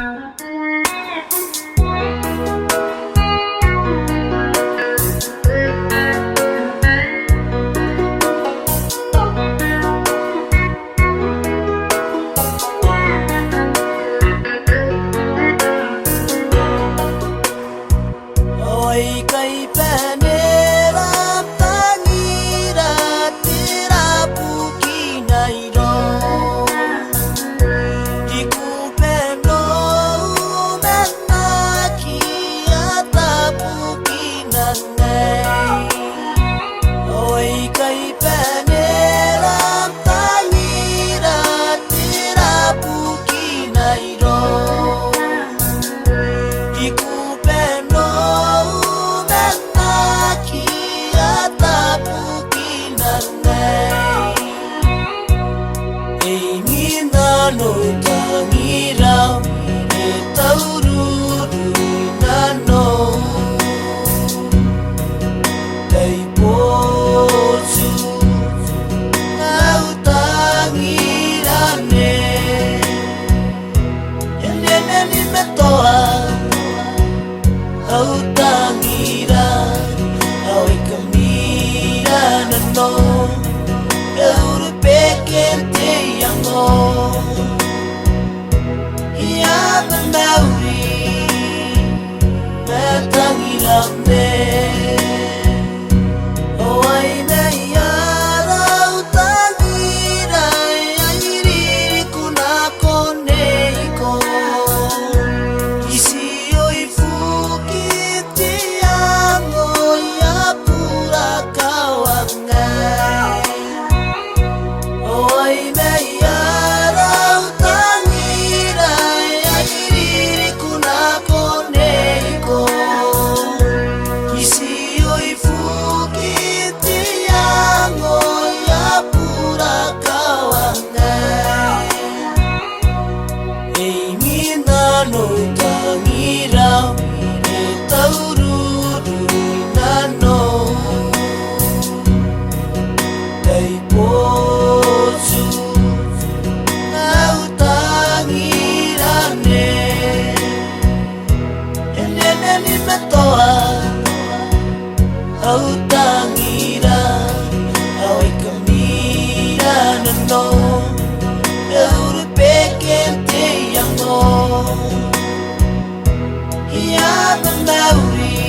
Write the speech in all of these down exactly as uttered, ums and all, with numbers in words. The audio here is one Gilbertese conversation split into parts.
Ao aikai bane ram tangira te rabukina irou. I kubenou man aki a tabukina ngai. Ao aikai bane ram tangira te rabukina irou. I kubenou man aki a tabukina ngai. Ei mina nou tangira, e taururu nanou. Tai botu au tangira ne. E nene ni matoa au tangira, ao aika mira nanou, e urubeke n te iango. I a mamauri ma tangiram ne. Ao ai mai arau tangira, ai ririkuna ko neiko. I tio ibukin te iango, i a bura kawa ngai. Ao ai mai arau tangira, ai ririkuna ko neiko. I tio ibukin te iango, i a bura kawa ngai. Ei mina nou tangira, e taururu nanou. Tai botu au tangira ne. E nene ni matoa au tangira, ao aika mira nanou, e urubeke n te iango. I a mamauri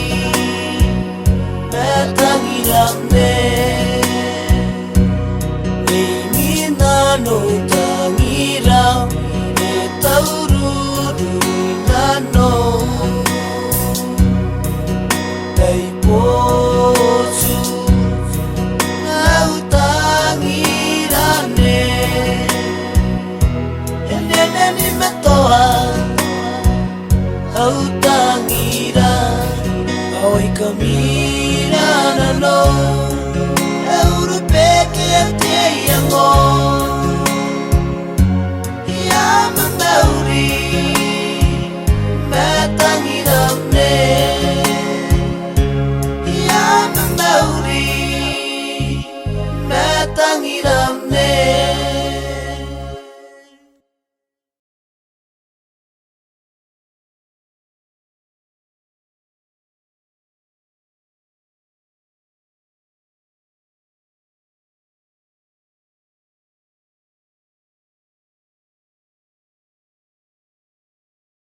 ma tangiram ne. Ei mina nou tangira, e taururu nanou. Tai botu au tangira ne. E nene ni matoa au tangira, ao aika mira nanou, e urubeke n te iango. I a